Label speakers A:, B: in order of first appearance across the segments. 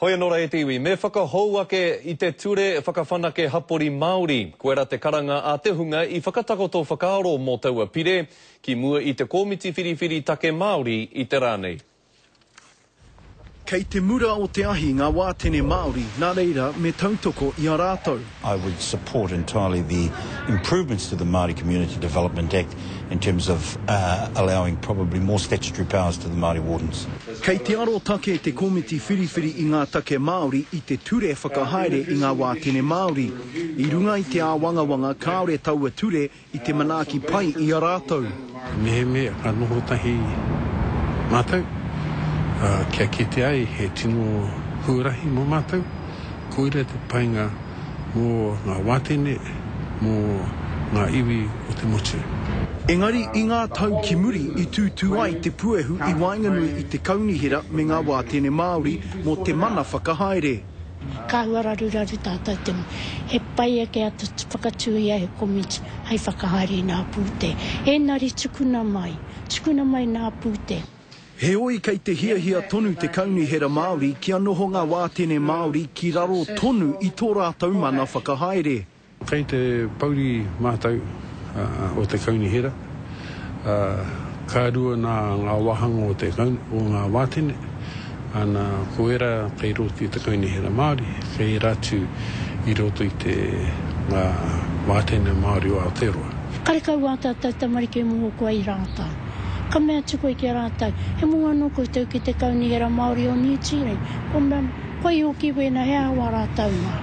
A: Hoi anō rā e te iwi, me whakahou ake i te ture whakawhanake hapori Māori. Koirā te karanga a te hunga i whakatakoto whakaaro mō taua pire ki mua i te Kōmiti Whiriwhiri Take Māori i te rā nei.
B: Kei te mura o te ahi ngā wātene Māori, nā reira me tautoko i a rātou.
C: I would support entirely the improvements to the Māori Community Development Act in terms of allowing probably more statutory powers to the Māori wardens.
B: Kei te arotake te Komiti Whiriwhiri i ngā Take Māori i te ture whakahaere i ngā wātene Māori. I runga i te āwangawanga kāore taua ture i te manaaki pai i a rātou.
D: Mehemea ka noho tahi mātou, kia kite ai he tino huarahi mō mātou, koira te painga mō ngā wātene, mō ngā iwi o te motu.
B: Engari i ngā tau ki muri i tūtū ai te puehu i waenganui i te kaunihera me ngā wātene Māori mō te mana whakahaere.
E: Ka hua raruraru tātou te He pai ake atu whakatūria he komiti hei whakahaere i nā pūtea. Ēnari tukuna mai, tukuna mai nā pūtea.
B: Heoi kei te hiahia tonu te Kaunihera Māori kia noho ngā wātene Māori ki raro tonu i tō rātou mana whakahaere.
D: Kei te pouri mātou o te Kaunihera, ka rua nā ngā wāhanga o te o ngā wātene, ana ko ērā kei roto i te Kaunihera Māori, kei ērā atu i roto i te ngā wātene Māori o Aotearoa.
E: Karekau ā tātou tamariki e moho koa i rātou. Ka mea atu koe ki a rātou, he moho anō koutou ki te Kaunihera Māori o Niu Tīreni. Kua mea, kua i hoki wēnā, he aha wā rātou mahi?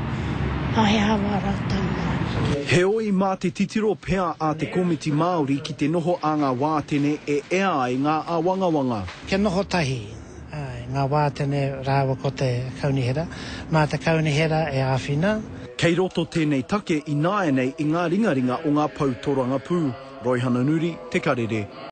E: Ā, he aha wā rātou mahi?
B: Heoi, mā te titiro pea a te Komiti Māori ki te noho a ngā wātene e ea ai ngā āwangawanga.
F: Kia noho tahi, āe, ngā wātene rāua ko te Kaunihera, mā te Kaunihera e āwhina.
B: Kei roto tēnei take ināianei i ngā ringaringa o ngā pou torangapū. Roihana Nuri, Te Karere.